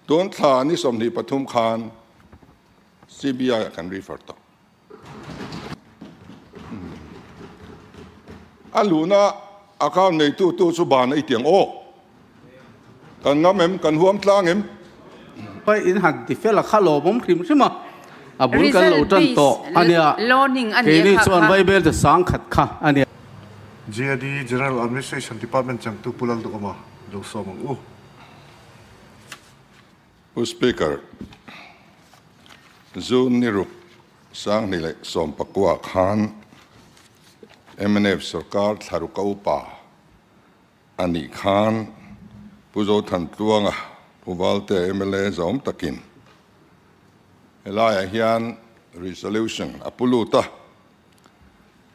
Tun thla ni 23 khan CBI ah kan refer tawh. A luhna account neitu tu chu ban a i tiang aw. Kan ngam em? Kan huam tlang em? Pai in han ti fel a kha lawmawm hrim hrim a, a bul kan lo tan tawh a nia. Keini chuan Vaibel te sang khat kha a nia. GAD, General Administration Department changtu Pu Lalduhawma lo sawm ang u. Pu Speaker, June ni ruk 2019 khan mnf sorkar thlaruk a upa a nih khan Pu Zothantluanga, Pu Valte mla zawm takin helaiah hian resolution a pu lut a.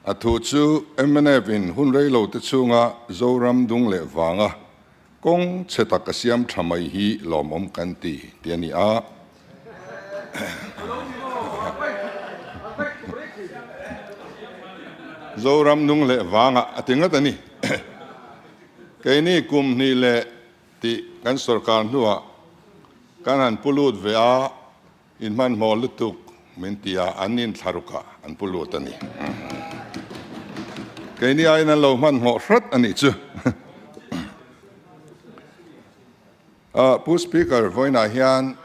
A thu chu mnf in hun reilo te chhunga Zoram dung leh vanga kawng chhe tak a siam tha mai hi lawmawm kan ti tih a ni a. Zoram nung leh vangah a ti ngat a ni. Keini kum hnih leh tih kan sorkar hnuah kan han pu lut ve a, in hmanhmawh lutuk min ti a, an inthlarukah an pu lut a ni. Keini aiin an lo hmanhmawh hrat a nih chu. Pu Speaker, vawiinah hian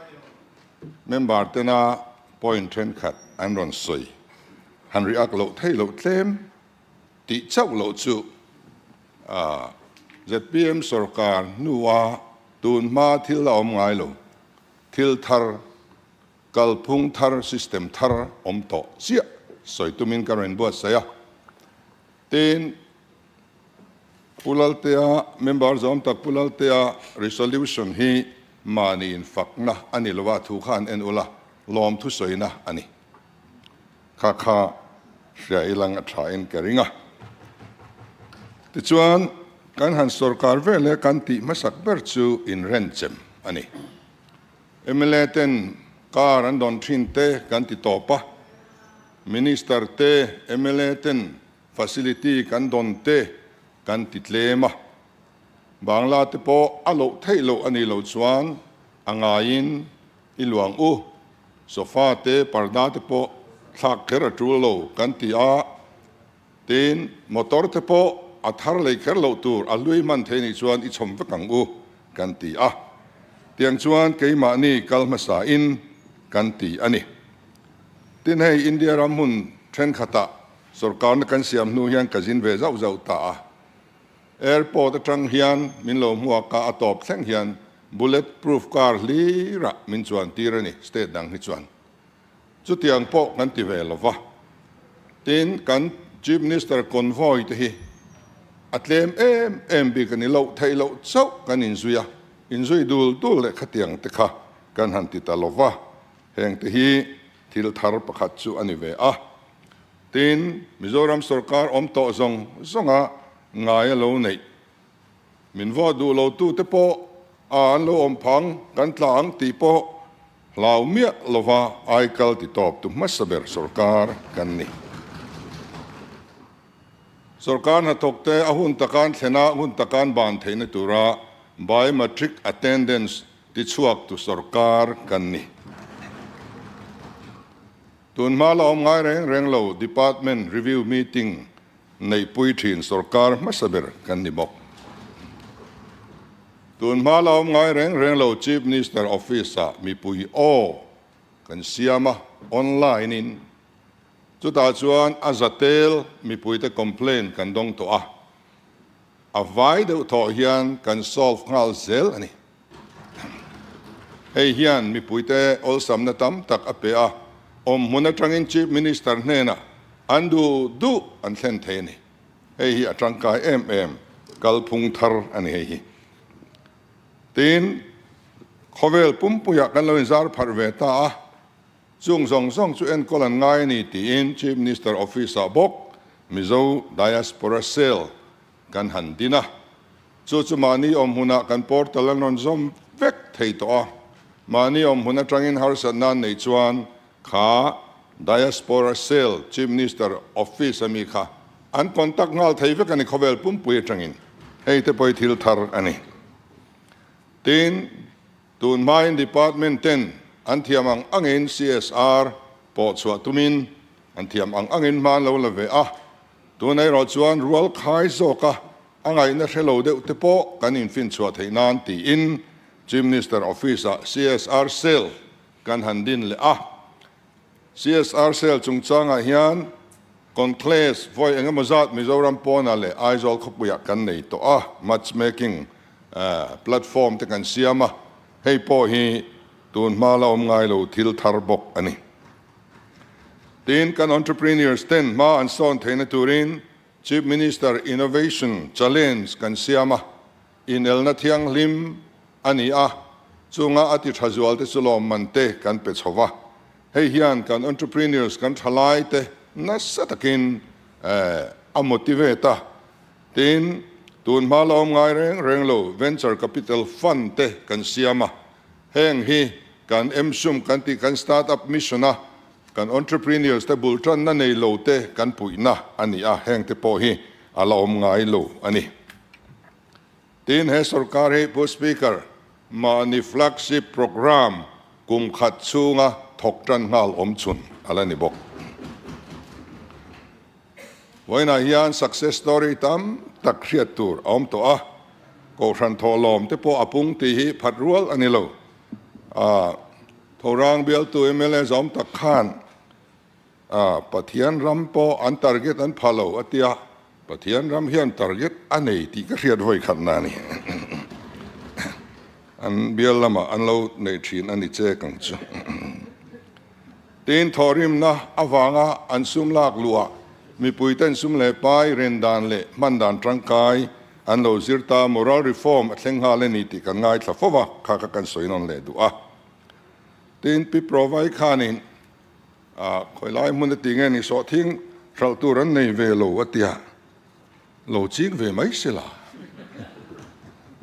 member tena point thenkhat an rawn sawi. Han react loh thei loh tlem tih chauh loh chu zpm sorkar hnua tun hma thil a awm ngai lo. Thil thar, kalphung thar, system thar awm tawh chiah sawi tumin ka rawn buatsaih a. Tin, Pu Laltea, member zawm tak Pu Laltea resolution hi mahni infakna a ni lo a, thu kha an en ula, lawm thusawina a ni. Kha kha hria ilang a tha in ka ring a. Tichuan, kan han sorkar vel e kan tih hmasak ber chu inrenchem a ni. Mla ten car an dawn thin te kan ti tawp a, Minister te, mla ten facility kan dawn te kan ti tlem a. Bangla te pawh a loh theih loh a nih loh chuan a ngaiin i luang u. Sofa te, parda te pawh thlak kher a tul lo kan ti a. Tin, motor te pawh a thar lei kher loh tur a hlui hman thei nih chuan i chhawm vek ang u kan ti a. Tiang chuan keimahni kal hmasa in kan ti a ni. Tin, hei India ram hmun thenkhatah sorkarna kan siam hnu hian ka zin ve zauh zauh ta a. Airport atang hian min lo hmuak a, a tawp thleng hian bullet proof car hlirah min chuan tir a ni, state dang hi chuan. Chutiang pawh kan ti ve lo va. Tin, kan Chief Minister convoy te hi a tlem em em bik a ni loh theih loh chauh kan inzui a, inzui dul dul leh khatiang te kha kan han ti ta lo va. Heng te hi thil thar pakhat chu a ni ve a. Tin, Mizoram sorkar awm tawh zawng zawnga ngai a lo neih. Min vote duh lo tute pawh a an lo awm phang kan tla ang tih pawh hlau miah lova aikal ti tawp tu hmasa ber sorkar kan ni. Sorkar hnathawkte a hun takan thlen a, hun takan ban theihna tura biometric attendance ti chhuak tu sorkar kan ni. Tun hma la awm ngai reng reng lo department review meeting neihpui thin sorkar hmasa ber kan ni bawk. Tun hma la awm ngai reng reng lo Chief Minister Office ah mipui aw kan siam a, online in. Chutah chuan a zatel mipuite complaint kan dawng tawh a, a vai deuh thawh hian kan solve nghal zel a ni. Hei hian mipuite awlsamna tam tak a pe a, awmhmun atangin Chief Minister hnenah an duh duh an thlen thei a ni. Hei hi a tangkai em em kalphung thar a ni hei hi. Tin, khawvel pumpuiah kan lo inzar pharh ve ta a, chung zawng zawng chu enkawl an ngai a ni tiin Chief Minister Office-ah bawk Mizo Diaspora Cell kan han din a, chu chu mahni awm hunah kan portal an rawn zawm vek thei tawh a, mahni awm hun atangin harsatna an neih chuan kha Diaspora Cell Chief Minister Office ami kha an contact nghal thei vek a ni khawvel pumpui atangin, hei te pawh hi thil thar a ni. Tin. Tun hmain Department ten an thiam ang angin CSR pawh chhuah tumin an thiam ang angin hma an lo la ve a. Tun erawh chuan rual khai zawka a ngaihna hre lo deuh te pawh kan infinchhuah theih nan tiin Chief Minister Office-ah CSR Cell kan han din leh a. CSR Cell chungchangah hian Conclaves vawi engemaw zat Mizoram pawnah leh Aizawl khawpuiah kan nei tawh a, matchmaking platform te kan siam a, hei pawh hi tun hma la awm ngai lo thil thar bawk a ni. Tin, kan entrepreneurs ten hma an sawn theihna turin Chief Minister Innovation Challenge kan siam a, inelna thianghlim a ni a, chunga a ti tha zual te chu lawmman te kan pe chho va. Hei hian kan entrepreneurs kan thalai te nasa takin a motivate a, tin, tun hma la awm ngai reng reng lo venture capital fund te kan siam a, heng hi kan MSUM kan tih kan start up mission a kan entrepreneurs te bul tanna nei lo te kan puihna a ni a, heng te pawh hi a la awm ngai lo a ni. Tin, he sorkar hi Pu Speaker, mahni flagship programme kum khat chhunga thawk tan nghal awm chhun a la ni bawk. Vawiinah hian success story tam tak hriat tur a awm tawh a, Kohhran thawhlawm te pawh a pung tih hi phat rual a ni lo. Thorang bialtu mla zawm tak khan A, Pathian ram pawh an target an pha lo a tia, Pathian ram hian target a nei tih ka hriat vawi khat na a ni. An bial lamah an lo nei thin a ni che kang chu. Tin, thawhrimna avanga an sum lak luhah mipuiten sum leh pai ren dan leh hman dan tangkai an lo zir ta, moral reform a thleng nghal a ni tih kan ngaithla fo va, kha kha kan sawi nawn leh duh a. Tin, Pi Provai khanin A khawi lai hmun a ti nge ni sawhthing hralh tur an nei ve lo a tia, lo ching ve mai se la.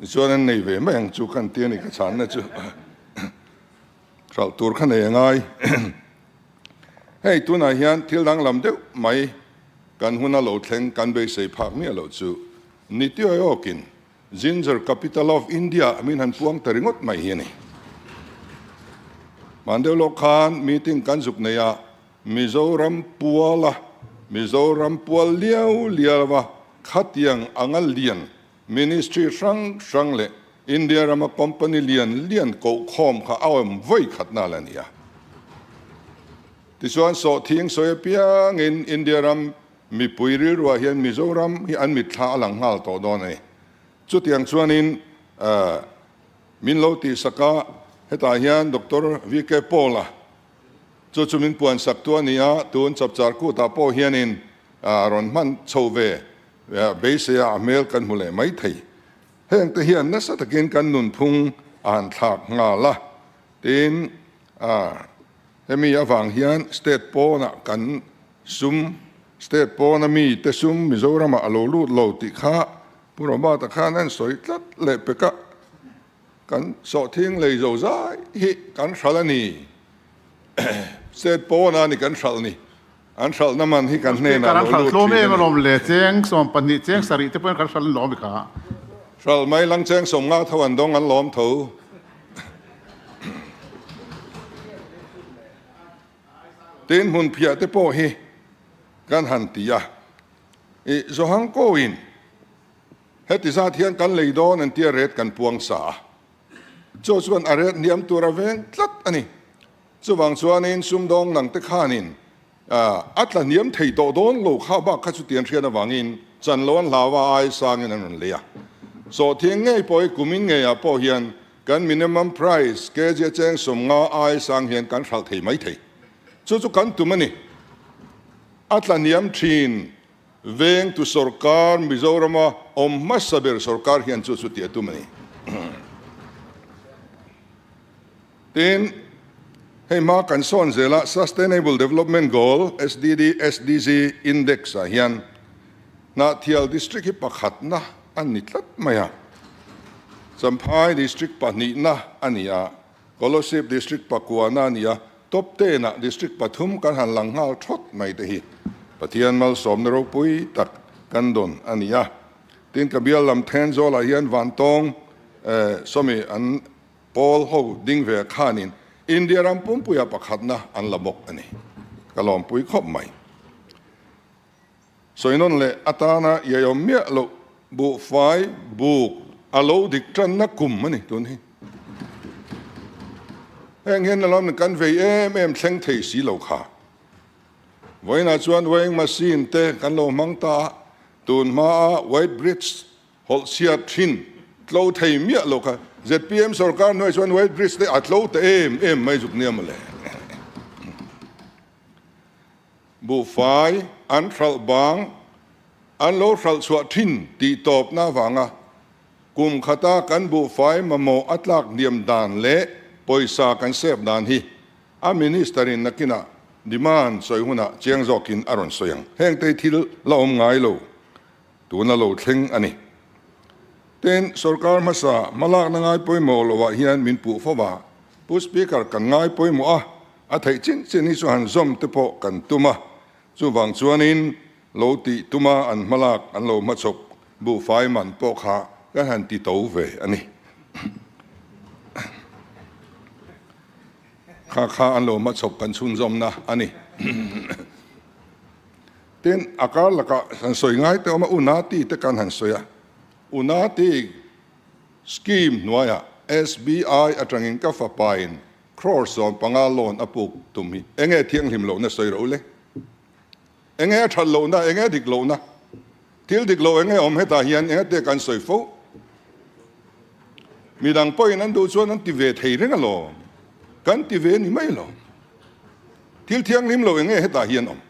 Tichuan an nei ve mai ang chu kan ti a ni ka chhanna chu hralh tur kha nei a ngai. Hei tunah hian thil danglam deuh mai kan huna lo thleng kan beisei phak miah loh chu Niti Aayog-in Ginger Capital of India min han puang ta ringawt mai hi a ni. Hman deuh lawk khan meeting kan zuk nei a, Mizoram puala, Mizoram pual liau liau a khatiang anga lian Ministry hrang hrang leh India rama company lian lian kohkhawm kha a awm vawi khatna la ni a. Tichuan sawhthing sawi apiangin India ram Mipui rilruah hian Mizoram hi an mitthla a lang nghal tawh dawn a ni. Chutiang chuanin min lo tihsak a, hetah hian Doctor VK Paul-a chu chu min puansak tu a ni a, tun Chapchar Kutah pawh hianin rawn hman chho ve beiseia a hmel kan hmu leh mai thei. Hengte hian nasa takin kan nunphung a han thlak nghal a, tin hemi avang hian state pawnah kan Sum, State pawna mi te sum Mizoramah a lo lut lo tih kha Pu Robert-a khan a insawi tlat leh pek a, kan sawhthing lei zo zai hi kan hralh a ni. State pawna ni kan hralh ni. An hralhna man hi kan hnenah a lo lut thin a ni. Rawm leh cheng 12 cheng sarih te pawhin kan hralh an lawm i kha. Hralh mai lang cheng 50 tho an dawng an lawm tho. Tin hmun phiah te pawh hi kan han ti a, i Zohang Koin heti zat hian kan lei dawn an tia ret kan puang sa a, chu chuan a ret hniam tur a veng tlat a ni. Chuvang chuanin sumdawng nang te khanin a tla hniam thei tawh dawn lo kha bak kha chu tian hriat avangin chan lo an hlau a, ai sangin an rawn lei a. Sawhthing ngei pawh hi kumin ngeiah pawh hian Kan minimum price kg cheng 50 ai sang hian kan hralh thei mai thei. Chu chu kan tum a ni. A tlahniam thin veng tu sorkar Mizorama awm hmasa ber sorkar hian chu chu tih a tum a ni. Tin, hei hma kan sawn zela Sustainable Development Goal, SDD, SDG, Index ah hian Hnahthial District hi pakhatna a ni tlat mai a. Champhai District pahnihna a ni a, Kolasib District pakuana a ni a, top ten ah District pathum kan han lang nghal thawt mai te hi Pathian malsawmna ropui tak kan dawn a ni a. Tin, ka bial lam Thenzawl ah hian Vantawng sawmi an. Pawl ho ding ve khanin India ram pumpuia pakhatna an la bawk a ni. Ka lawmpui khawp mai. Sawiнаwn leh atana iaiawm miah loh buhfai buk a lo dik tanna kum a ni tun hi. Heng hian alawm kan vei em em thleng thei si lo kha. Vawiinah chuan weighing machine te kan lo hmang ta a, tun hmaa weight bridge hawlh chhiat thin tlo thei miah lo kha zpm sorkar hnuai chuan weight bridge te a tlo ta em em mai zuk nia mawle. Buhfai an hralh bang an lo hralh chhuah thin tih tawpna avanga kum khata kan buhfai mamawh a tlak hniam dan leh pawisa kan sep dan hi a Minister in nakinah demand sawi hunah chiang zawkin a rawn sawi ang. Heng te thil la awm ngai lo tuna lo thleng a ni. Tin, sorkar hmasa hmalakna ngai pawimawh lovah hian min puh fo va, Pu Speaker kan ngai pawimawh a, A theih chin chin hi chu han zawm te pawh kan tum a, chuvang chuanin lo tih tuma an hmalak an lo hmachhawp buhfai man pawh kha kan han ti to ve a ni. Kha kha an lo hmachhawp kan chhunzawmna a ni. Tin, a kar lakah han sawi ngai te awm a, Unati te kan han sawi a, Unati scheme hnuaiah SBI atangin ka fapain Crore 15 loan a puk tum hi enge thianghlim lohna sawi ro le? Enge a that lohna, enge a dik lohna? Thil dik lo enge awm hetah hian enge te kan sawi fo? Midang pawhin an duh chuan an ti ve thei reng alawm. Kan ti ve ni mai lo. Thil thianghlim lo enge hetah hian awm?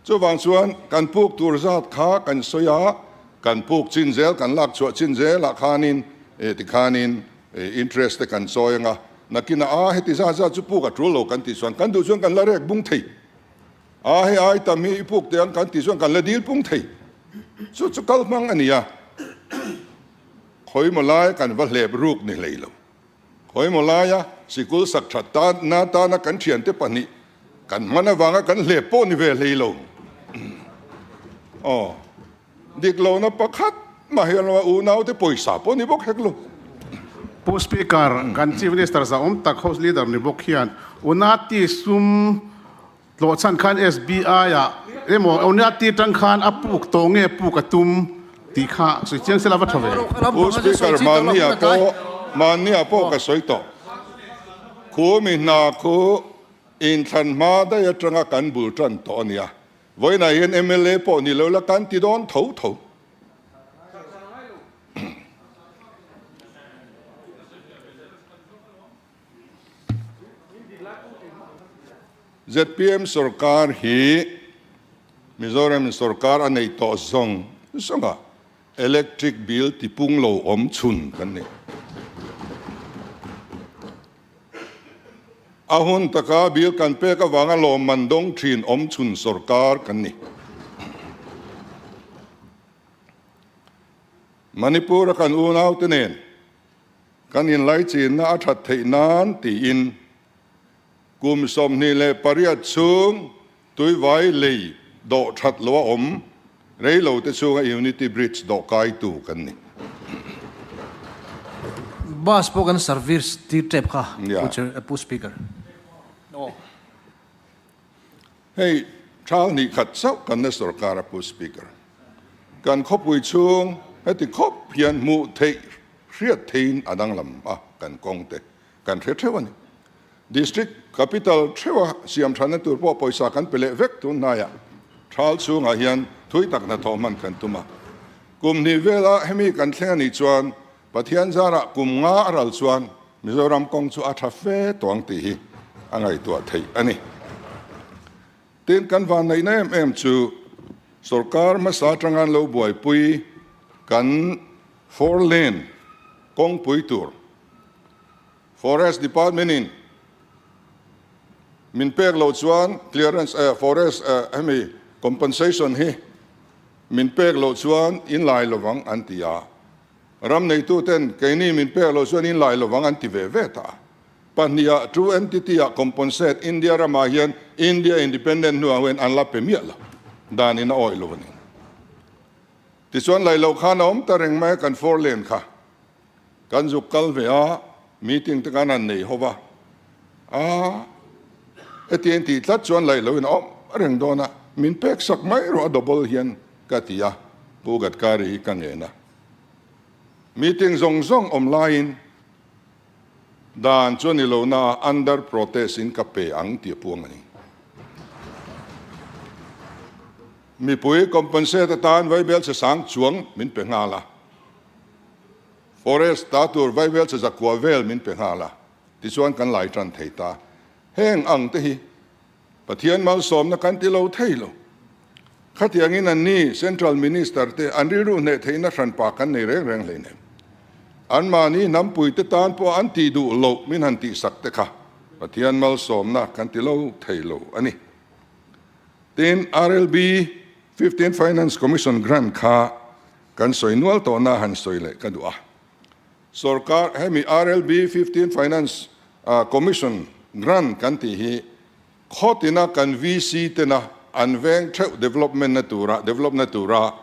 Chuvang chuan kan puk tur zat kha kan sawi a, kan puk chin zel, kan lak chhuah chin zelah khanin tikhanin interest te kan chawi anga, nakinah a heti zat zat chu puk a tul lo kan tih chuan kan duh chuan kan la rek bung thei. A hei ai tam hi i puk teh ang kan tih chuan kan la dil pung thei. Chu chu kal hmang a ni a, khawimaw lai kan va hlep ruk ni hlei lo. Khawimaw laia sikul sak that na tana kan thiante pahnih kan hman avanga kan hlep pawh ni ve hlei lo. Aw, dik lohna pakhat mah hian lo a unaute pawisa pawh ni bawk hek lo. Pu Speaker, kan Chief Minister zahawm tak House Leader ni bawk hian Unati sum tlawh chhan khan SBI ah emaw Unati tang khan a puk tawh nge puk a tum tih kha sawi chiang sela va tha ve. Pu Speaker, mahnia pawh mahnia pawh ka sawi tawh. Khu mi hna khu inthlan hma daih atanga kan bul tan tawh a nia. Vawiinah hian mla pawh ni lo la kan ti dawn tho tho. Zpm sorkar hi Mizoram in sorkar a nei tawh zawng zawng a, electric bill tipung lo awm chhun kan ni. A hun taka bill kan pek avanga lawmman dawng thin awm chhun sorkar kan ni. Manipur a kan unaute nen Kan inlaichinna a that theih nan tiin kum 28 chhung tuivai lei dawh that lo a awm rei lo te chhunga Unity Bridge dawh kaitu kan ni. Bus pawh kan service tir tep kha Pu Speaker. Hei thal hnih khat chauh kan la sorkar a Pu Speaker. Kan khawpui chhung heti khawp hian hmuh theih hriat theiin a danglam a kan kawng te kan hre theuh a ni. District Capital theuha siam thatna tur pawh pawisa kan pe leh vek tun hnaiah thal chhungah hian thui tak hnathawh hman kan tum a. Kum hnih vela hemi kan thleng a nih chuan Pathian zarah kum nga a ral chuan Mizoram kawng chu a tha fe tawng tih hi a ngaihtuah theih a ni. Tin, kan vanneihna em em chu sorkar hmasa atanga an lo buaipui kan four lane kawngpui tur Forest Department in min pek loh chuan clearance forest hemi compensation hi min pek loh chuan in lai lovang an ti a. Ram neituten keini min pek loh chuan in lai lovang an ti ve ve ta a. Pahniha two entity ah compensate India ramah hian India independent hnuah huan an la pe miah lo. Dan in a awih lo a ni. Tichuan lai lo khan a awm ta reng mai a kan four lane kha. Kan zuk kal ve a, meeting te kan han nei ho va. A, heti in tih tlat chuan laih loin a awm reng dawn a, min pek sak mai rawh a double hian ka ti a, Pu Gadkari hi ka ngen a. Meeting zawng zawng awm laiin dan chu a ni lo na under protest in ka pe ang tih a puang a ni. Mipui compensate atan vaibel che sang chuang min pe nghal a. Forest ta tur vaibel che zakua vel min pe nghal a. Tichuan kan lai tan thei ta. Heng ang te hi Pathian malsawmna kan ti lo thei lo. Khatiangin an ni Central Minister te an rilru hneh theihna hranpa kan nei reng reng hleinem. Anmahni hnampui te tan pawh an tih duh loh min han tihsak te kha Pathian malsawmna kan ti lo thei lo a ni. Tin, RLB 15 Finance Commission Grant kha kan sawi nual tawhna han sawi leh ka duh a. Sorkar hemi RLB 15 Finance Commission Grant kan tih hi khawtina kan VC tena an veng theuh development na tura develop na tura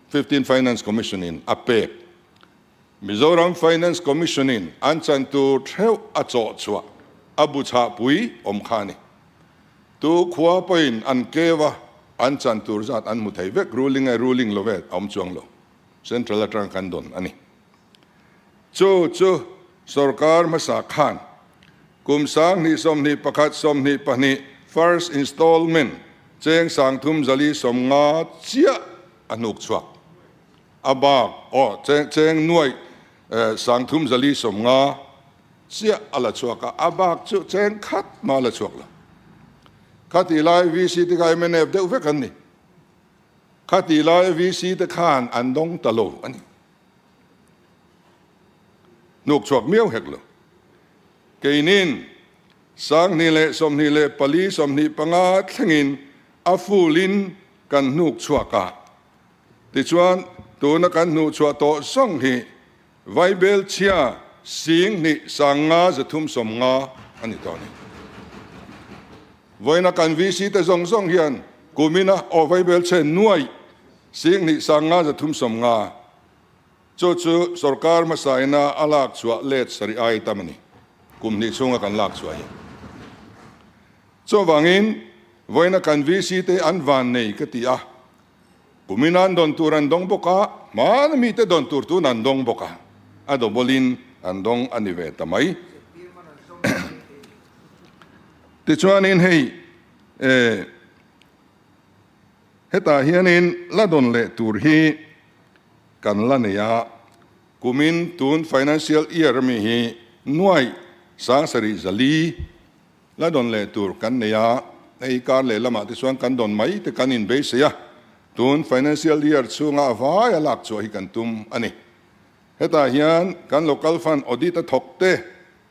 15 Finance Commission in a pek. Mizoram Finance Commission in an chan tur theuh a chawh chhuah a bu chhah pui awm kha a ni. Tu khua pawhin an keu a, an chan tur zat an hmu thei vek, ruling e ruling lo ve a awm chuang lo. Central atang kan dawn a ni. Chu chu sorkar hmasa khan kum 2021 22 first installment cheng 350 chiah a hnuk chhuak. A bak aw cheng nuaih 350 chiah a la chhuak a, a bak chu cheng khat mah a la chhuak lo. Khatih lai VC te kha mnf deuh vek an ni. Khatih laia VC te khan an dawng ta lo a ni. Hnuk chhuak miau hek lo. Keinin 2024 25 thlengin a full-in kan hnuk chhuak a. Tichuan, tuna kan hnuh chhuah tawh zawng hi Vaibel chhia 25,350 a ni tawh a ni. Vawiina kan VC te zawng zawng hian kumina aw Vaibel chhe nuaih 25,350 chu chu sorkar hmasa ina a lak chhuah let sarih ai tam a ni. Kum hnih chhunga kan lak chhuah hi. Chuvangin vawiina kan VC te an van nei ka ti a. Kumin an dawn tur an dawng bawk a, hmana mite dawn tur tun an dawng bawk a, a double-in an dawng a ni ve ta mai. Tichuanin hei eh hetah hianin la dawn leh tur hi kan la nei a, kumin tun financial year ami hi nuaih 7400 La dawn leh tur kan nei a, hei kar leh lamah te chuan kan dawn mai te kan inbeisei a, tun financial year chhunga a vai a lak chhuah hi kan tum a ni. Hetah hian kan local fund audit a thawk te,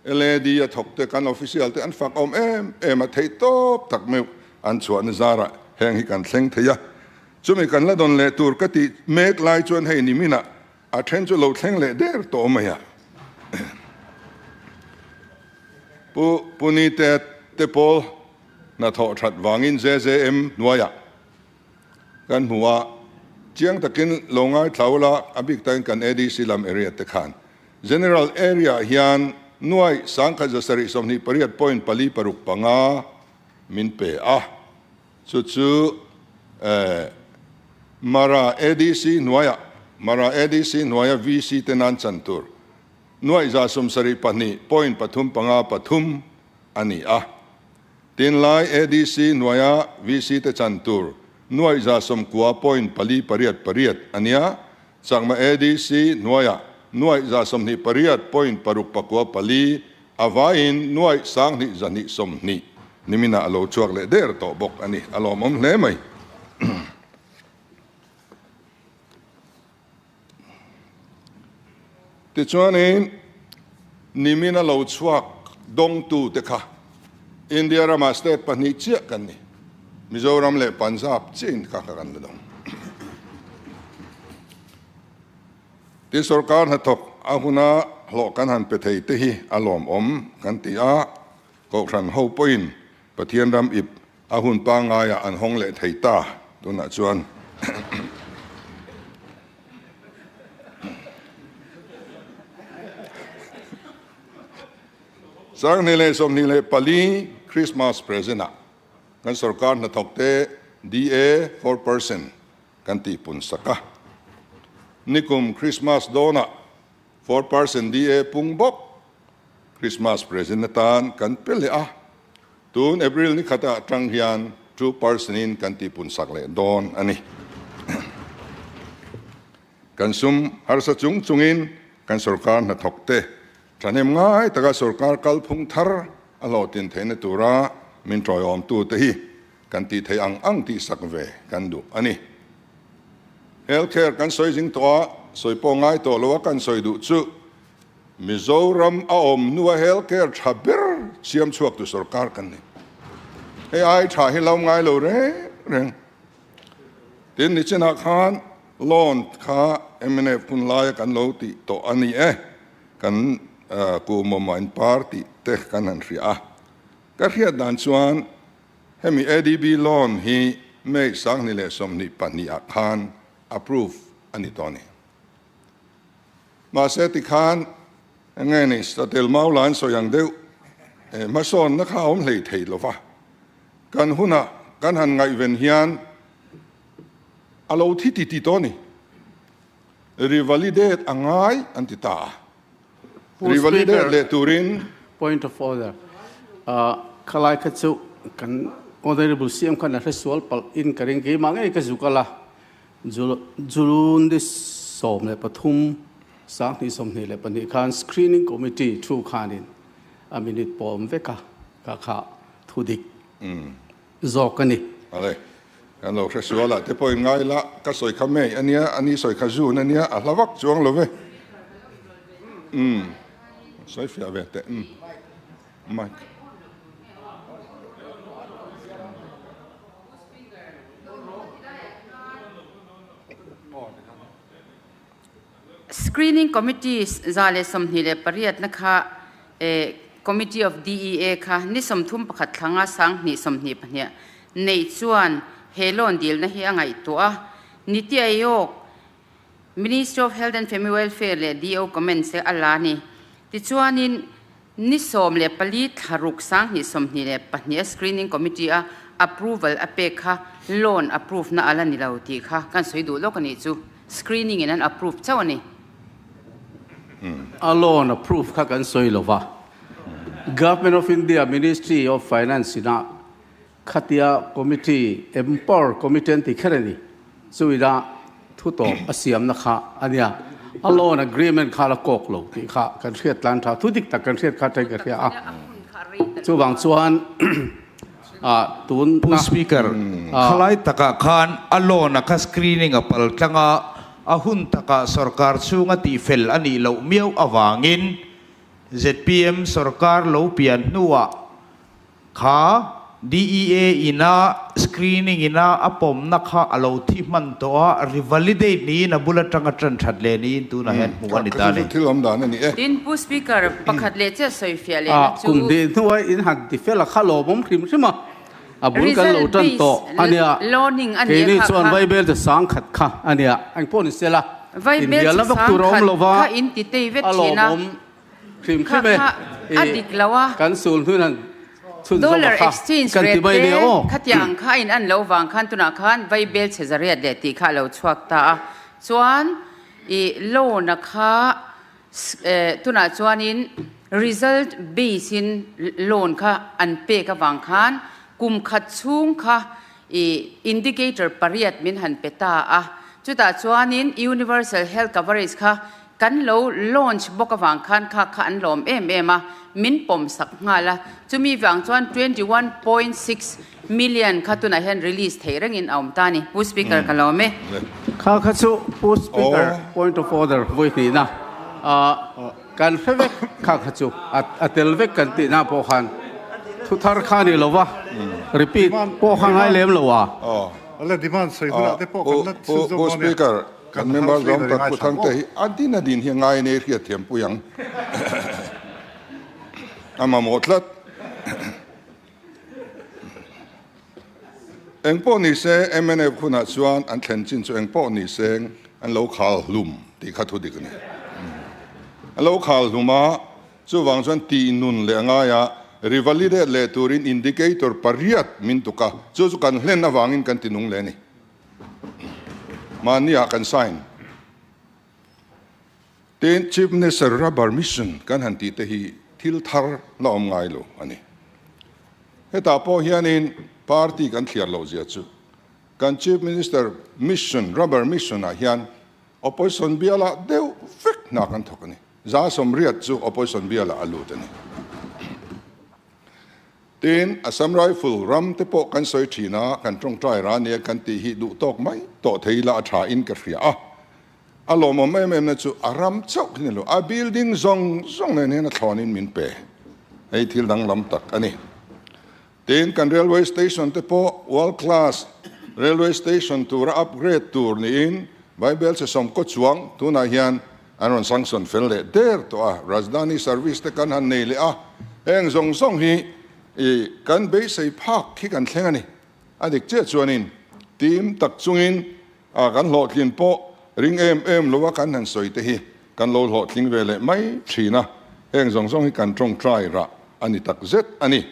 LAD a thawk te, kan official te an fak awm em em a, theih tawp tak meuh an chhuahna zarah heng hi kan thleng thei a. Chumi kan la dawn leh tur ka tih mek lai chuan hei niminah a then chu lo thleng leh der tawh mai a. Pu Punite te pawl hnathawh that vangin JJM hnuaiah kan hmu a, chiang takin lo ngaithla ula, a bik takin kan ADC lam area te khan General area hian nuai 1728 point pali paruk panga min pe a, chu chu Mara ADC hnuaiah Mara ADC hnuaia VC te nan chan tur Nuaih 72 point pathum panga pathum a ni a. Tinlai ADC hnuaia VC te chan tur nuaih 90 point pali pariat pariat a nia. Chakma ADC hnuaia nuaih 28 point paruk pakua pali a vaiin nuaih 2220 niminah a lo chhuak leh der tawh bawk a ni. A lawmawm hle mai. Tichuanin, nimin a lo chhuak dawngtute kha India ramah state pahnih chiah kan ni, Mizoram leh Punjab chiahin kha kha kan la dawng. Tin, sorkar hnathawk a huna hlawh kan han pe thei te hi a lawmawm kan ti a, Kohhran ho pawhin Pathian ram ip A hun pangaiah an hawng leh thei ta tunah chuan. 2024 Christmas present ah kan sorkar hnathawk te DA 4% kan tihpun sak a. Nikum Christmas dawnah 4% DA pung bawk Christmas present atan kan pe leh a. Tun April ni khatah atang hian 2% in kan tihpun sak leh dawn a ni. Kan sum harsa chung chungin kan sorkar hnathawk te thahnem ngai taka sorkar kalphung thar a hlawhtlin theihna tura min tawiawmtute hi kan tih theih ang ang tih sak ve kan duh a ni. Healthcare kan sawi zing tawh a, sawi pawh ngai tawh lo a kan sawi duh chu Mizoram a awm hnua healthcare tha ber siam chhuak tu sorkar kan ni. Hei ai tha hi lo ngai lo reng reng. Tin nichinah khan loan kha mnf hun laia kan lo tih tawh a ni e. Kan kuhmawmah in party te kan han hria a. Ka hriat dan chuan hemi ADB loan hi May 2022 ah khan approve a ni tawh a ni. Mahse tikhan enge ni Satel Maula an sawi ang deuh hmasawnna kha a awm hlei thei lova. Kan hunah kan han ngaihven hian a lo thi ti ti tawh a ni. Revalidate a ngai an ti ta a. Revalidate leh turin. Point of order. Khalai kha chu kan Honourable CM khan a hresual palh in ka ring keimah ngei ka zuk ala. June ni 13 2022 khan Screening Committee thu khanin a minute pawm vek a ka kha thu dik zawk a ni. Ale, kan lo hresual ah te pawhin ngai la, ka sawi kha May a nia, a ni sawi kha June a nia, a hla vak chuang lo ve. Umm, sawi fiah ve teh. Umm, mic. Screening Committee 128 na kha Committee of DEA kha ni 31 thlanga 2022 nei chuan he loan dilna hi a ngaihtuah a. Niti Aayog, Ministry of Health and Family Welfare leh DO comments te a la a ni. Tichuanin ni 14 thlaruk 2022 a Screening Committee a approval a pek kha loan approve na ala ni lo tih kha kan sawi duh lawk a nih chu. Screening in an approve chauh a ni. A loan approve kha kan sawi lo va. Government of India Ministry of Finance ina khatia committee empower committee an ti kher a ni. Chuina thu tawp a siamna kha a nia. A loan agreement kha la kawk lo tih kha kan hriat tlan tha. Thu dik tak kan hriat kha ṭhen ka hria a. Chuvang chuan tun Pu Speaker, khalai takah khan a loan a kha screening a pal tlang a, a hun takah sorkar chhunga tihfel a nih loh miau avangin zpm sorkar lo pian hnuah kha DEA ina screening ina a pawmna kha a lo thi hman tawh a, revalidate niin a bul atanga tan that leh niin tunah hian hmuh a ni ta a ni. Thil awm dan a ni e. Tin, Pu Speaker, pakhat leh chiah sawi fiah lehna chu. Kum hnih hnuai in han ti fel a kha lawmawm hrim hrim a, a bul kan lo tan tawh a nia. Keini chuan Vaibel che sangkhat kha a nia, engpawh ni sela inbialna vak tur a awm lo va, a lawmawm hrim hrim e. Kan sul hnuin han chhun zawm Dollar a kha exchange kan ti rate mai te nia aw. Khatiang kha a in an lo vang khan tunah khan Vaibel che zariat leh tih kha a lo chhuak ta a. Chuan i loan a kha tunah chuanin result base in loan kha an pek avang khan kum khat chhung kha i indicator pariat min han pe ta a. Chutah chuanin universal health coverage kha kan lo launch bawk avang khan kha kha an lawm em em a, min pawm sak nghal a. Chumi vang chuan 21.6 million kha tunah hian release theih rengin a awm ta a ni. Pu Speaker ka lawm e. Kha kha chu Pu Speaker point of order vawi hnihna kan hre vek kha kha chu a tel vek kan tihna pawh khan thu thar kha a ni lo va, repeat pawh kha ngai lem lo a. Pu Speaker, Kan member zawng tak Pu Thangte hi a din a din hi ngai nei hriat thiam pui ang. A mamawh tlat. Engpawh ni se mnf hunah chuan an thlen chin chu engpawh ni seng an lo khal hlum tih kha thu dik a ni. An lo khal hlum a. Chuvang chuan tih nun leh a ngai a, revalidate leh turin indicator pariat min tuk a, chu chu kan hlen avangin kan ti nung leh a ni. Mahni ah kan sign. Tin, Chief Minister Rubber Mission kan han tih te hi thil thar la awm ngai lo a ni. Hetah pawh hianin party kan thliar loh zia chu kan Chief Minister Mission, Rubber Mission ah hian Opposition bialah deuh vek hna kan thawk a ni. 180 chu opposition bialah a lut a ni. Tin, Assam Rifle ram te pawh kan sawi thin a, kan tawngtai ra nia kan tih hi duh tawk mai tawh thei ila a tha in ka hria a. A lawmawm em em na chu a ram chauh hi ni lo, a building zawng zawng nen hian a thlawn in min pe. Hei thil danglam tak a ni. Tin, kan railway station te pawh world class railway station tura upgrade tur niin Bible che sawmkaw chuang tunah hian an rawn sanction fel leh der tawh a, Rajdhani service te kan han nei leh a, heng zawng zawng hi i kan beisei phak hi kan thleng a ni. A dik chiah chuanin team tak chungin a kan hlawhtlin pawh ring em em lova kan han sawi te hi kan lo hlawhtling ve leh mai thin a, heng zawng zawng hi kan tawngtai rah a ni tak zet a ni.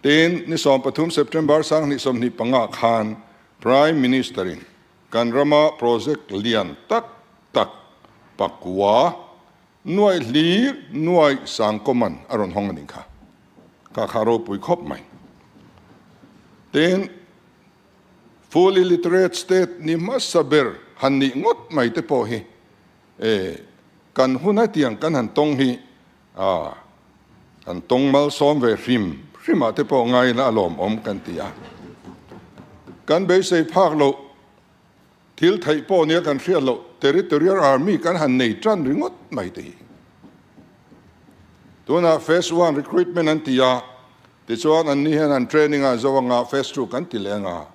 Tin, ni 13 September 2025 khan Prime Minister-in kan rama project lian tak tak pakua nuaih hlir nuaih sangkawman a rawn hawng a nih kha. Kha kha ropui khawp mai. Tin, fully literate state ni hmasa ber han nih ngawt mai te pawh hi e kan hun hetiang kan han tawng hi A, kan tawng malsawm ve hrim hrim ah te pawh ngaina a lawmawm kan ti a. Kan beisei phak loh thil theih pawh nia kan hriat loh Territorial Army kan han nei tan ringawt mai te hi. Tunah Phase One recruitment an ti a, tichuan an ni hian an training a zo anga Phase Two kan ti leh anga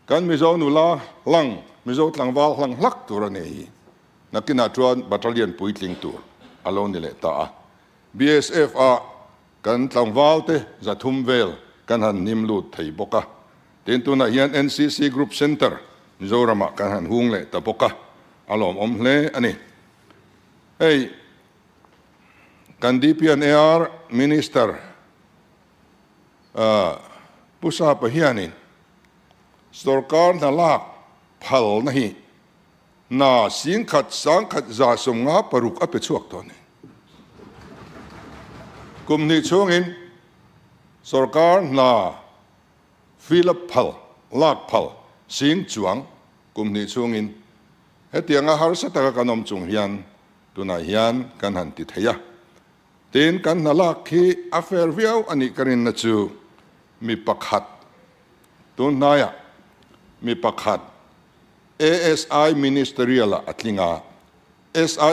kan Mizo nula hlang, Mizo tlangval hlang hlak tur a nei hi. Nakinah chuan battalion puitling tur a lo ni leh ta a. BSF ah kan tlangval te 300 vel kan han hnim lut thei bawk a. Tin tunah hian NCC Group Centre Mizoramah kan han hung leh ta bawk a, a lawmawm hle a ni. Hei kan DPNAR Minister Pu Sapa hianin sorkar hna lak phalna hi Hna 10,000 1,156 a pe chhuak tawh a ni. Kum hnih chhungin sorkar hna fill up phal, lak phal, sing chuang kum hnih chhungin hetianga harsa taka kan awm chung hian tunah hian kan han ti thei a. Tin, kan hna lak hi a fair viau a nih ka rinna chu mi pakhat tun hnaiah mi pakhat ASI Ministerial ah a tling a, SI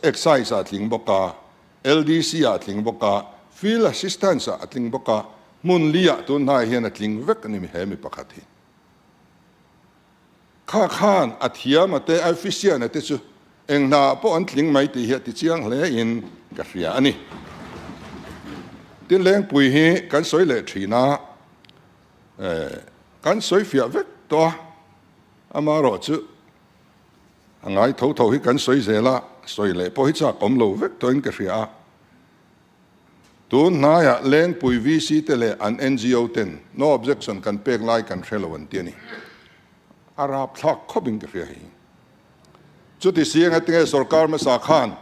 Excise ah a tling bawk a, LDC ah a tling bawk a, Field Assistance ah a tling bawk a, hmun li ah tun hnaiah hian a tling vek a ni he mi pakhat hi. Kha khan a thiam a te, a efficient a te chu eng hna ah pawh an tling mai tih hi a ti chiang hle in ka hria a ni. Tin Lengpui hi kan sawi leh thin a, kan sawi fiah vek tawh a, amaherawh chu a ngai tho tho hi kan sawi zel a, sawi leh pawh hi chak awm lo vek tawhin ka hria a. Tun hnaiah Lengpui VC te leh an NGO ten no objection kan pek lai kan hre lo an ti a ni. A rapthlak khawpin ka hria hei. Chuti si eng atinge sorkar hmasa khan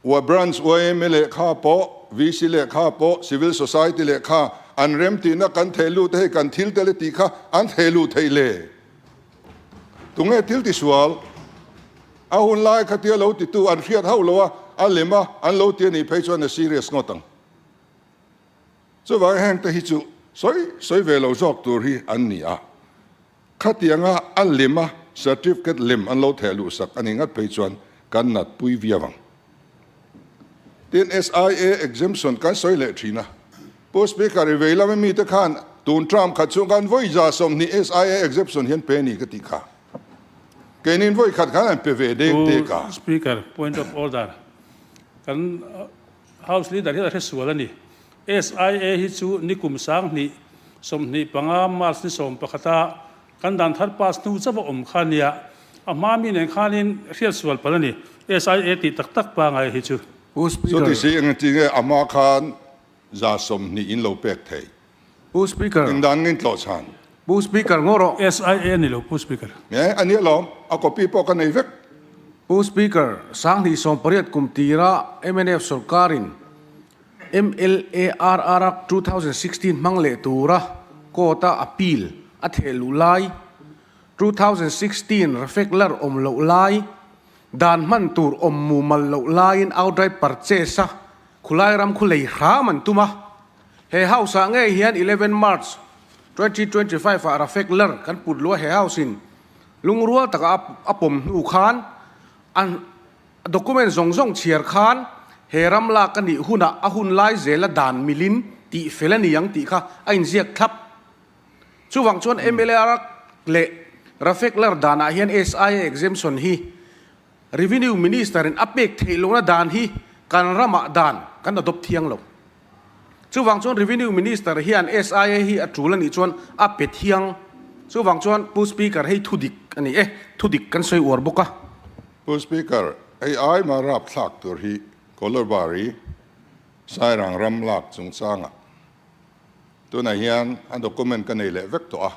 ua branch yma lehkha pawh, VC lehkha pawh, civil society lehkha an rem tihna kan theh lut a hei kan thil tel e tih kha an theh luh theih le. Tunge thil tisual? A hun lai kha tia lo titu an hriat hauh lo a, a lem a, an lo ti a nih phei chuan a serious ngawt ang. Chuvang heng te hi chu sawi sawi ve lo zawk tur hi an ni a. Khatianga a lem a certificate lem an lo theh luh sak a ni ngat phei chuan kan nat pui viau ang. Tin SIA exemption kan sawi leh thin a. Pu Speaker i vei lama mite khan tun term khat chhung khan vawi 120 SIA exemption hian pe ni ka tih kha. Keinin vawi khat khan an pe ve deng tek a. Pu Speaker, point of order. Kan House Leader hian a hre sual a ni. SIA hi chu nikum 2025 March ni 11 a kan dan thar pass hnu chauh a awm kha nia, a hma mi nen khanin hriat sual palh a ni. SIA tih tak tak pangai hi chu. Pu Speaker. Chuti si engtin nge a hma khan 20% in lo pek thei? Pu Speaker. Eng dan ngin tlawh chhan? Pu Speaker ngaw rawh. SIA a ni lo Pu Speaker. Nge a nia lawm, a copy pawh ka nei vek. Pu Speaker, 2018 kum tira mnf sorkarin MLARR Act 2016 hmang leh tura court-a appeal a theh luh lai, 2016 Rafek lar awm loh lai, dan hman tur awm mumal loh laiin outright purchase-a khulai ram khu lei hram an tum a. He house-ah ngei hian 11 March 2025 ah Rafek lar kan put luh a he house-in lungrual taka a pawm hnu khan a Document zawng zawng chhiar khan he ram lak a nih hunah a hun lai zela dan milin tih fel a ni ang tih kha a inziak thlap. Chuvang chuan mla leh Rafek lar danah hian SIA exemption hi Revenue Minister in a pek theih lohna dan hi kan ramah dan kan adopt thiang lo. Chuvang chuan Revenue Minister hian SIA hi a tul a nih chuan a pe thiang. Chuvang chuan Pu Speaker hei thudik a ni e, thudik kan sawi uar bawk a. Pu Speaker, hei ai mah rap thlak tur hi Kolobari Sairang ram lak chungchangah tunah hian a document ka nei leh vek tawh a.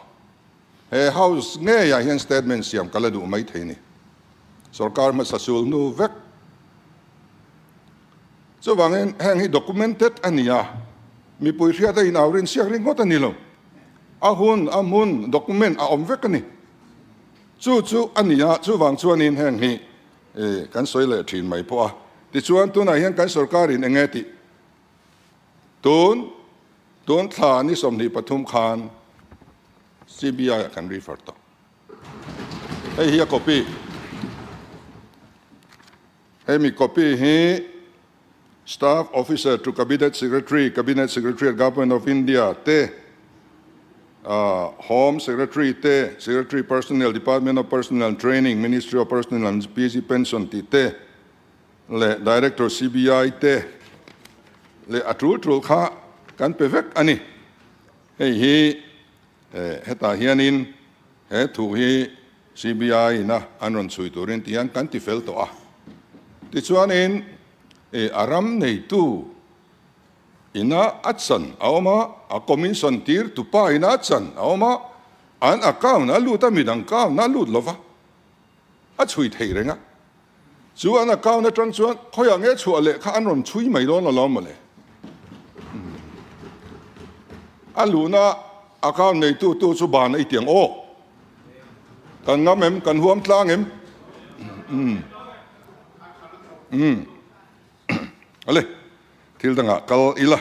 He House ngeiah hian statement siam ka la duh mai thei ni. Sorkar hmasa sul hnu vek. Chuvangin heng hi documented a ni a, mipui hriat a inau rin siak ringawt a ni lo. A hun, a hmun, document a awm vek a ni. Chu chu a ni a, chuvang chuanin heng hi kan sawi leh thin mai pawh a. Tichuan tunah hian kan sorkarin eng nge tih tun tun thla ni 23 khan CBI ah kan refer tawh. Hei hi a copy. Hemi copy hi Staff Officer to Cabinet Secretary, Cabinet Secretariat, Government of India te, Home Secretary te, Secretary Personnel, Department of Personnel and Training, Ministry of Personnel and PG Pension tih te leh Director CBI te leh a tul tul kha kan pe vek a ni. Hei hi hetah hianin he thu hi CBI ina an rawn chhui turin ti hian kan ti fel tawh a. Tichuanin a ram neitu ina a chan a awm a, a commission tir tupa ina a chan a awm a, an account a lut a, midang account a lut lova, a chhui thei reng a. Chu an account atang chuan khawiah nge chhuah leh kha an rawn chhui mai dawn alawm mawle. A luhna account neitu tu chu ban a i tiang aw. Kan ngam em? Kan huam tlang em? Umm. Umm. Ale, thil dangah kal ila.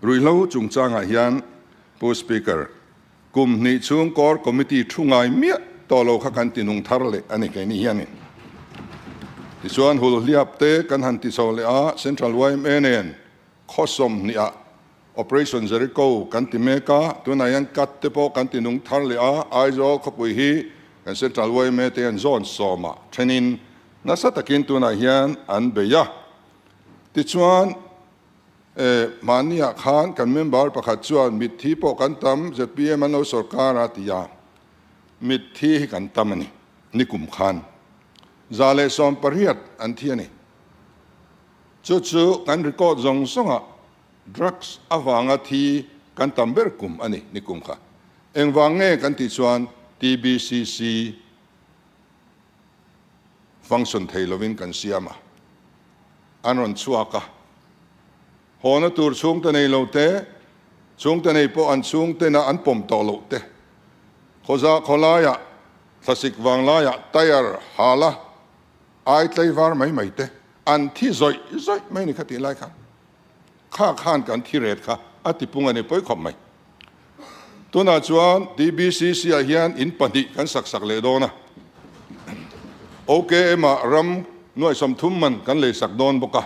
Ruihhlo chungchangah hian Pu Speaker, kum hnih chhung Core Committee thu ngai miah tawh lo kha kan ti nung thar leh a ni keini hianin. Tichuan Hulhliap te kan han ti chho leh a, Central yma nen khaw 20 ah Operation Jericho kan ti mek a, tunah hian cut te pawh kan ti nung thar leh a, Aizawl khawpui hi kan Central yma te hian zone 10 ah thenin nasa takin tunah hian an bei a. Tichuan mahniah khan kan member pakhat chuan mitthi pawh kan tam zpm an lo sorkar a ti a, mitthi hi kan tam a ni, nikum khan 118 an thi a ni. Chu chu kan record zawng zawngah drugs avanga thi kan tam ber kum a ni, nikum kha. Engvang nge kan tih chuan TBCC function thei lovin kan siam a, an rawn chhuak a. Hawna tur chhungte nei lo te, chhungte nei pawh an chhungtena an pawm tawh loh te, khawza khawlaiah thlasik vanglaiah tyre hala ai tlaivar mai mai te an thi zawih zawih mai ni kha tih lai khan kha khan kan thi ret kha a ti pung a ni pawi khawp mai. Tunah chuan TBCC ah hian in pahnih kan sak sak leh dawn a, OKM ah ram nuaih 30 man kan lei sak dawn bawk a.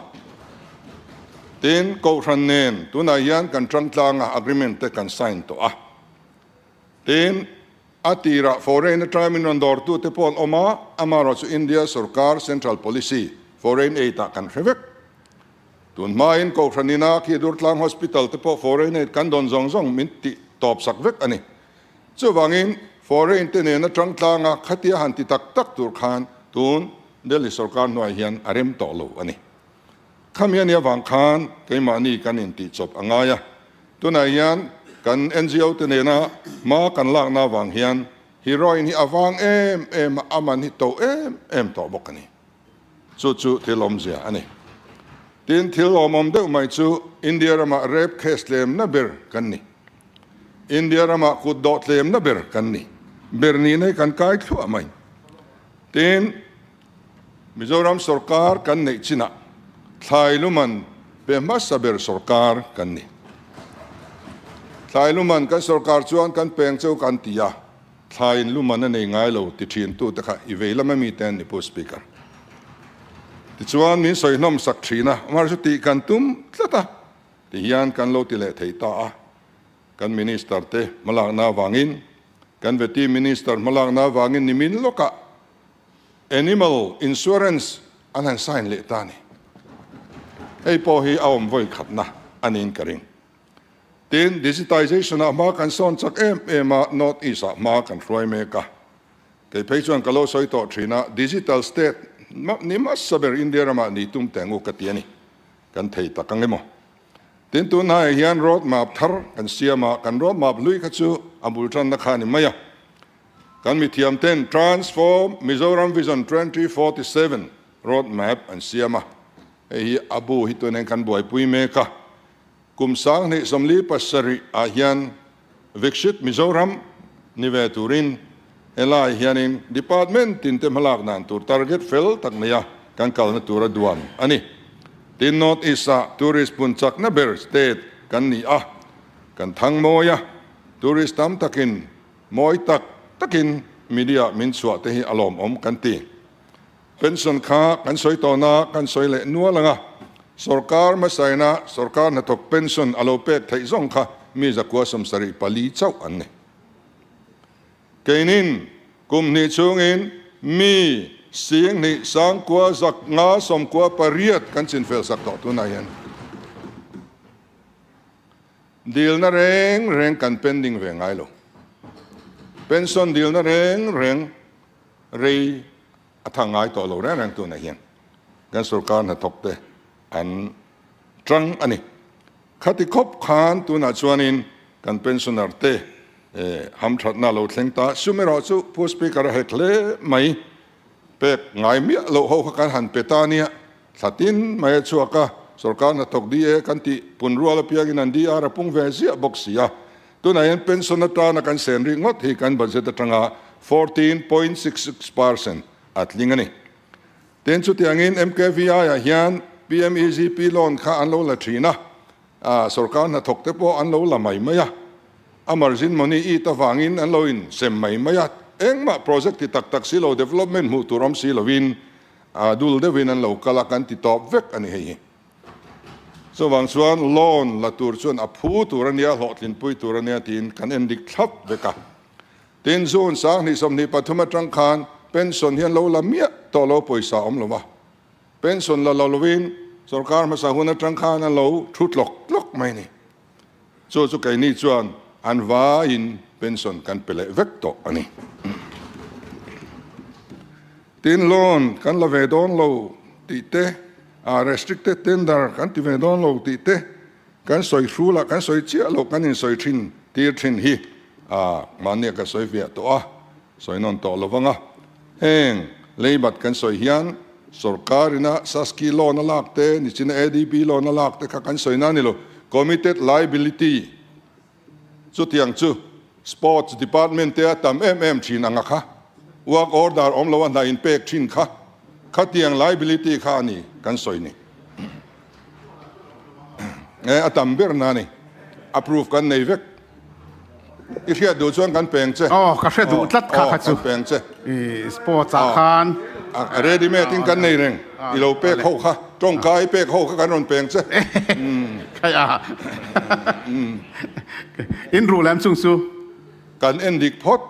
Tin, Kohhran nen tunah hian kan tang tlang a, agreement te kan sign tawh a. Tin, a tirah foreign atanga min rawn dawrtu te pawh an awm a, amaherawhchu India sorkar central policy foreign aid ah kan hre vek. Tun hmain Kohhran ina khi Durtlang Hospital te pawh foreign aid kan dawn zawng zawng min tih tawp sak vek a ni. Chuvangin foreign te nena tang tlanga khatia han ti tak tak tur khan tun Delhi sorkar hnuai hian a rem tawh lo a ni. Khami a nih avang khan keimahni kan intihchawp a ngai a. Tunah hian kan NGO te nena hma kan lakna avang hian heroin hi a vang em em a, a man hi to em em tawh bawk a ni. Chu chu thil awmzia a ni. Tin, thil awmawm deuh mai chu India ramah rape case tlemna ber kan ni. India ramah kut dawh tlemna ber kan ni. Ber nihna hi kan kai thluah mai. Tin, Mizoram sorkar kan neih chinah thlai luman pe hmasa ber sorkar kan ni. Thlai luman kan sorkar chuan kan peng cheu kan ti a, thlaiin luman a nei ngai lo ti thin tute kha i vei lam ami te an ni Pu Speaker. Tichuan min sawi hnawm sak thin a, amah chu tih kan tum tlat a, ti hian kan lo ti leh thei ta a. Kan Minister te hmalakna avangin, kan Vety Minister hmalakna avangin nimin lawkah Animal Insurance an han sign leh ta a ni. Hei pawh hi a awm vawi khatna a niin ka ring. Tin, Digitization ah hma kan sawn chak em em a, North East ah hma kan hruai mek a. Kei phei chuan ka lo sawi tawh thin a, Digital State ni hmasa ber India ramah ni tum teh ngu ka ti a ni. Kan thei tak ang emaw. Tin, tunhnaiah hian road map thar kan siam a, kan road map hlui kha chu a bul tanna kha a ni mai a. Kan mithiam ten Transform Mizoram Vision 2047 road map an siam a, hei hi a bu hi tunin kan buaipui mek a. Kum 2047 ah hian Viksit Mizoram ni ve turin helai hianin department tin te hmalak dan tur target fel tak nei a kan kalna tur a duan a ni. Tin, North East ah tourist hmun chakna ber state kan ni a, kan thang mawi a, tourist tam takin mawi tak takin media min chhuah te hi a lawmawm kan ti. Pension kha kan sawi tawhna kan sawi leh nual ang a, sorkar hmasaina sorkar hnathawk pension a lo pek theih zawng kha mi zakua 74 chauh an ni. Keinin kum hnih chhungin mi 2 598 kan chinfel sak tawh tunah hian dilna reng reng kan pending ve ngai lo. Pension dilna reng reng Rei a thang ngai tawh lo reng reng tunah hian kan sorkar hnathawk te an tang a ni. Khati khawp khan tunah chuanin kan pensioner te hamthatna lo thleng ta. Sum erawh chu Pu Speaker a hek hle mai. Pek ngai miah loh ho kha kan han pe ta nia. Thla tin mai a chhuak a, sorkar hnathawk DA kan tih pun rual apiangin an DR a pung ve ziah bawk si a. Tunah hian pension atana kan sen rih ngawt hi kan budget atanga 14.66% a tling a ni. Tin, chutiangin MKVI ah hian PMEGP loan kha an lo la thin a, sorkar hnathawk te pawh an lo la mai mai a, a margin money it avangin an lo insem mai mai a, engmah project ti tak tak si lo, development hmuh tur awm si lovin dul deuhin an lo kal a, kan ti tawp vek a ni hei hi. Chuvang chuan loan la tur chuan a phu tur a nia, hlawhtlinpui tur a nia tiin kan en dik thlap vek a. Tin, June 2023 atang khan pension hian lo la miah tawh lo pawisa a awm lo va. Pension la lo lovin sorkar hmasa hun atang khan an lo thu tlawk tlawk mai a ni. Chu chu keini chuan an vaiin pension kan pe leh vek tawh a ni. Tin, loan kan la ve dawn lo tih te, restricted tender kan ti ve dawn lo tih te, kan sawi hrul a, kan sawi chiah loh kan insawi thin tir thin hi mahnia ka sawi fiah tawh a, sawi nawn tawh lo vang a. Heng leibat kan sawi hian sorkarina Saski loan a lak te, nichina ADB loan a lak te kha kan sawi na a ni lo. Committed liability chutiang chu Sports Department te a tam em em thin ang a kha. Work order awm lo a hna inpek thin kha. Khatiang liability kha a ni kan sawi ni. E a tam ber na ni. Approve kan nei vek. I hriat duh chuan kan peng che. Aw ka hre duh tlat kha kha chu. Kan peng che. I sports ah khan. Ready made in kan nei reng. I lo pek ho kha. Tawngka i pek ho kha kan rawn peng che. Khai a. In ruh lem chung chu. Kan en dik phawt.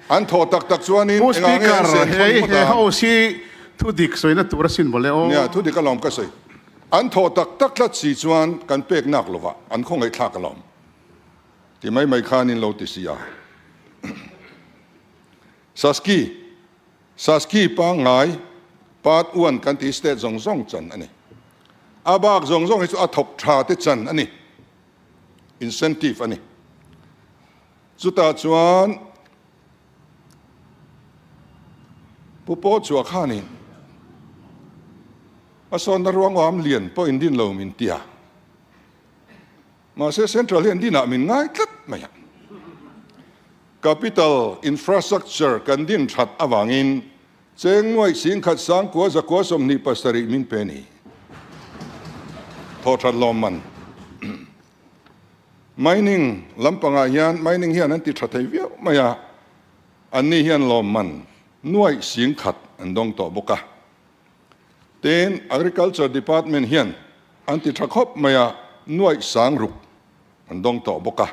An thaw tak tak chuanin Pu Speaker, hei he house hi thu dik sawina tur a sin mawle aw. Nia, thu dik alawm ka sawi. An thaw tak tak tlat si chuan kan pek nak lovah an khawngaihthlak alawm. Ti mai mai khan in lo ti si a. Saski, Saski pangngai part one kan ti state zawng zawng chan a ni. A bak zawng zawng hi chu a thawk tha te chan a ni, incentive a ni. Chutah chuan Pu Paw Chua khanin a sawnna ruangam lian pawh in din lo min ti a. Mahse Central hian dinah min ngai tlat mai a. Capital infrastructure kan din that avangin cheng nuaih singkhat sangkua zakua 27 min pe ni. Thaw that lawm man. Mining lampangah hian mining hian an ti tha thei viau mai a, anni hian lawm man nuaih singkhat an dawng tawh bawk a. Tin, Agriculture Department hian an ti tha khawp mai a, nuaih sang ruk an dawng tawh bawk a.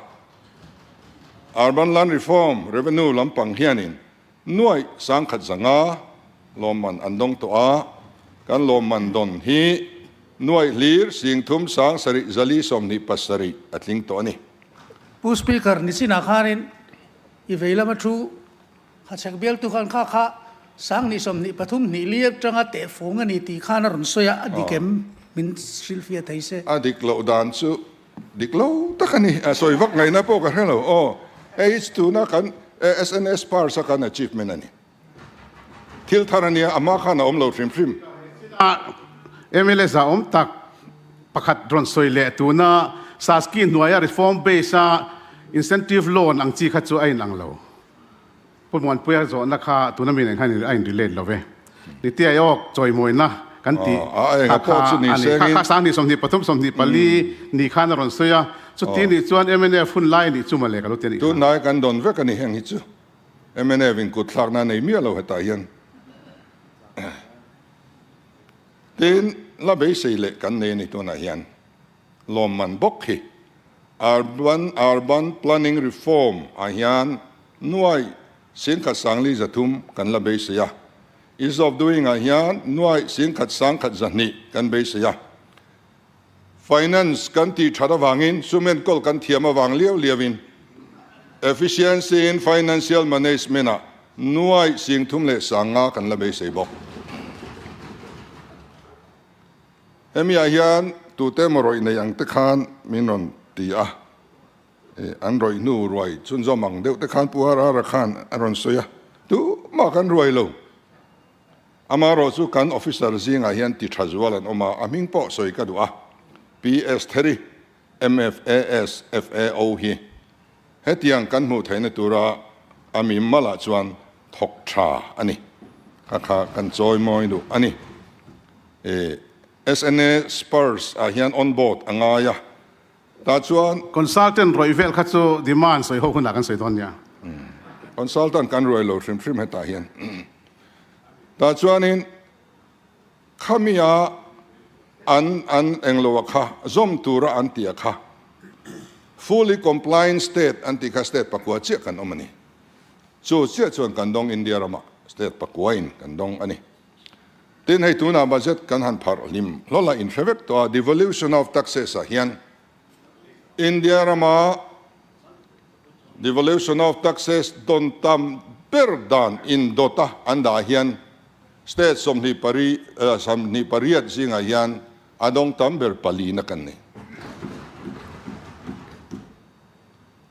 Urban Land Reform Revenue lampang hianin nuaih sangkhat zanga lawmman an dawng tawh a, kan lawmman dawn hi nuaih hlir singthum sang sarih zali 27 a tling tawh a ni. Pu Speaker, nichinah khanin i vei lama thu Hachhek bialtu khan kha kha 2023 hnih li atanga tehfung a ni tih khan a rawn sawi a, a dik em? Min hrilhfiah thei se. A dik loh dan chu dik lo tak a ni. A sawi vak ngaihna pawh ka hre lo. Aw, hei hi tuna kan SNS Pars a kan achievement a ni. Thil thar a nia, a hma khan a awm lo hrim hrim. Mla za awm tak pakhat rawn sawi leh tuna Saski hnuaia reform base a incentive loan ang chi kha chu a inang lo. Pu Muanpuia zawhna kha tuna mi nen khan a in relate lo ve. Niti Ayok chawimawina kan tih kha kha a ni. Kha kha 2023 24 ni khan a rawn sawi a, chuti nih chuan mnf hun lai nih chu mawle ka lo ti a nih kha. Tunlai kan dawn vek a ni heng hi chu. Mnf in kut thlakna a nei miah lo hetah hian. Tin, la beisei leh kan nei a ni tunah hian. Lawmman bawk hi Urban Urban Planning Reform ah hian nuai singkhat sangli 300 kan la beisei a, Ease of Doing ah hian nuai singkhat sangkhat 200 kan beisei a. Finance kan tih that avangin sum enkawl kan thiam avang liau liauin Efficiency in Financial Management ah nuai singthum leh sanga kan la beisei bawk. Hemi ah hian tute emaw rawih nei ang te khan min rawn ti a, an rawih hnu ruai chhunzawm ang deuh te khan Pu Harara khan a rawn sawi a, tumah kan ruai lo. Amaherawh chu kan officer zingah hian ti tha zual an awm a, a hming pawh sawi ka duh a, PS Theri, MFAS, FAO hi hetiang kan hmuh theihna tura a mi malah chuan thawk tha a ni. Kha kha kan chawi mawi duh a ni. SNA Spurs ah hian on board a ngai a, tah chuan. Consultant rawih vel kha chu demand sawi ho hunah kan sawi dawn nia. Consultant kan ruai lo hrim hrim hetah hian. Tah chuanin Khamia an an englo a kha zawm tura an tih a kha fully compliant state an tih kha state pakua chiah kan awm a ni. Chu chiah chuan kan dawng India ramah state pakua in kan dawng a ni. Tin hei tunah budget kan han pharh hlim hlawl a inhre vek tawh a devolution of taxes ah hian India rama devolution of taxes dawn tam ber dan indawt a an dah hian State 28 zingah hian a dawng tam ber palina kan ni.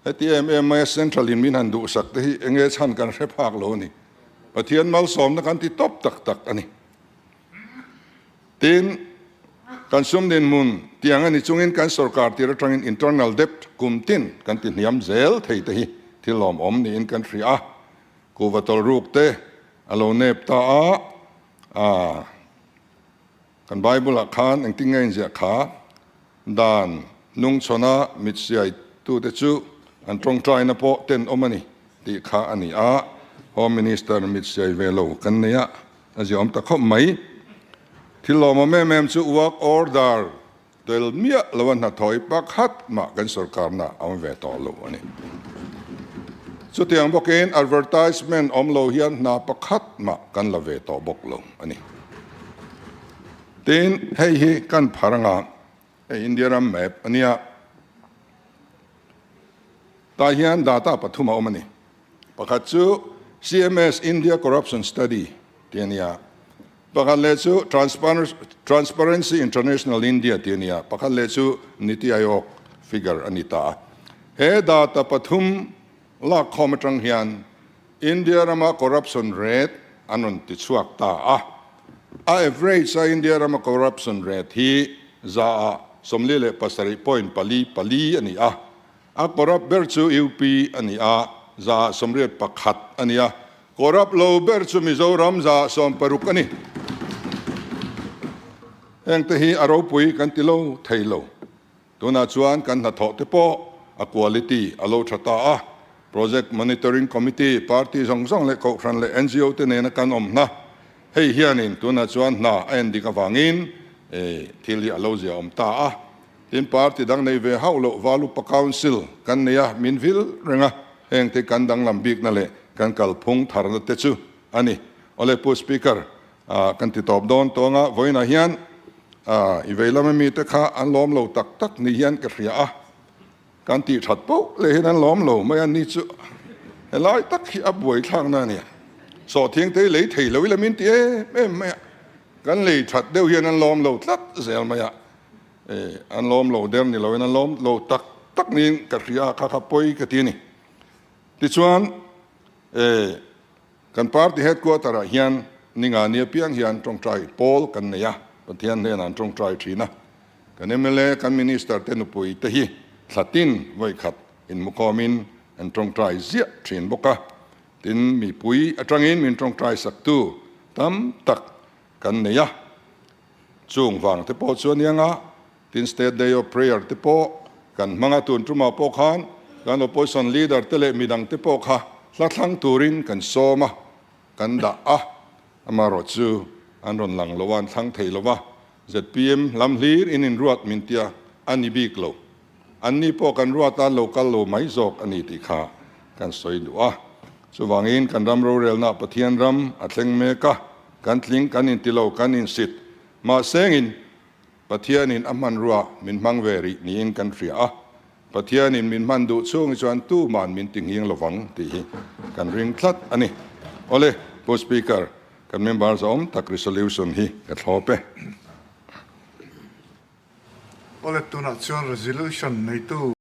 Heti em em maia Central in min han duhsak te hi enge chhan kan hre phak lo a ni. Pathian malsawmna kan ti tawp tak tak a ni. Tin, kan sum dinhmun tiang a ni chungin kan sorkar tir atangin internal debt kum tin kan ti hniam zel thei te hi thil lawmawm niin kan hria a. Kuhva tawlhruk te a lo nep ta a, a kan Bible ah khan engtin nge inziah kha dan nungchhawna mit siai tute chu an tawngtaina pawh ten awm a ni tih kha a ni a, Home Minister mit siai ve lo kan nei a, a ziaawm ta khawp mai. Thil lawmawm em em chu work order tel miah lo a hnathawih pakhat mah kan sorkarna a awm ve tawh lo a ni. Chutiang bawkin advertisement awm lo hian hna pakhat mah kan la ve tawh bawk lo a ni. Tin, hei hi kan phar anga hei India ram map a nia. Tah hian data pathum a awm a ni. Pakhat chu CMS India Corruption Study tih a nia. Pakhat leh chu Transparency International India tih a ni a, pakhat leh chu Niti Aayog figure a ni ta a. He data pathum lakkhawm atang hian India rama corruption rate an rawn ti chhuak ta a. A average a India rama corruption rate hi 47.44% a ni a. A corrupt ber chu UP a ni a, 81% a ni a. Corrupt lo ber chu Mizoram 60% a ni. Hengte hi a ropui kan ti lo thei lo. Tunah chuan kan hnathawh te pawh a quality a lo tha ta a. Project Monitoring Committee, party zawng zawng leh kohhran leh NGO te nena kan awm hna. Hei hianin tunah chuan hna a en dik avangin thil hi a lo zia awm ta a. Tin, party dang nei ve hauh loh Valupa Council kan nei a, min vil reng a, hengte kan danglam bikna leh kan kalphung tharna te chu a ni. Awle Pu Speaker, kan ti tawp dawn tawng a, vawiinah hian i vei lama mite kha an lawm lo tak tak ni hian ka hria a, kan tih that poh leh hian an lawm lo mai a, ni chu helai tak hi a buaithlakna a ni. Sawhthiang te hi lei thei lo ila min ti em em mai a, kan lei that deuh hian an lawm lo tlat zel mai a. An lawm lo der ni loin an lawm lo tak tak niin ka hria a, kha kha pawi ka ti a ni. Tichuan kan party headquarter ah hian ninga ni apiang hian tawngtai pawl kan nei a, Pathian hnenah an tawngtai thin a. Kan mla, kan minister te nupui te hi thlatin vawikhat inmukhawmin an tawngtai ziah thin bawk a. Tin, mipui atangin min tawngtai saktu tam tak kan nei a. Chung vang te pawh chu a nia nga, tin State Day of Prayer te pawh kan hmang a, tun tumah pawh khan kan Opposition Leader te leh midang te pawh kha hla thlang turin kan sawm a, kan dah a, amaherawh chu an rawn lang lo a, an thlang thei lo va, zpm lam hlir in inruat min tia a ni bik lo, anni pawh kan ruat a, lo kal lo mai zawk a ni tih kha kan sawi duh a. Chuvangin kan ram rorelna Pathian ram a thleng mek a, kan tling kan inti lo, kan insit. Mahsengin Pathianin a hmanrua min hmang ve rih niin kan hria a, Pathianin min hman duh chhung hi chuan tuman min ti nghing lovang tih hi kan ring tlat a ni. Awle, Pu Speaker, kan member zawm tak resolution hi ka thlawp e. Awle, tunah chuan resolution neitu.